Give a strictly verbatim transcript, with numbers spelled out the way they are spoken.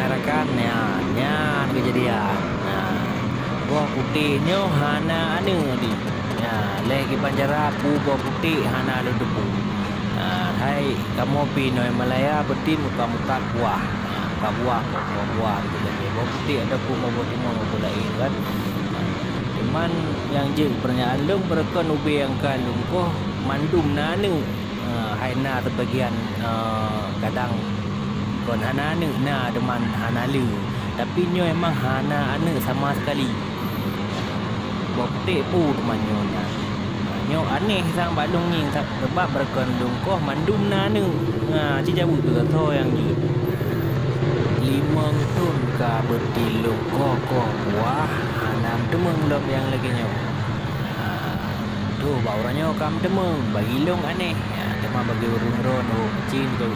Rakan, nyan, nyan keujadian. Nah, boh putéh nyoe hana aneuk di. Nah, lé kiban cara peue boh putéh hana lôn teupeu. Nah, hai kamoe pih nyoe Malaya beuti muka-muka kuah. Nah, muka buah, muka buah gitu lagèe boh putéh ataupun boh timun boh laén kan. Nah, cuman nyang jeuet peurtanyaan lôn, beureukan ubé nyang ka lôn koh mandum na aneuk. Eh, hai na teubagian, eh, kadang kon hana aneuk na, teuma hana le. Tapi nyoe emang hana aneuk sama sekali. Boh putéh peue teuma nyoe na. Nyoe aneh sang bak lôn ngieng sa-, sabab beureukan lôn koh mandum na aneuk. Na, ci jaweueb teuka soe nyang jeuet. Limong thon ka beuti lôn koh-koh buah, hana meuteumong lom nyang lagèe nyoe. Ha, tuh bak uroe nyoe ka meuteumong, bagi lôn aneh. Ha, teuma bagi ureueng droeneuh macam tu.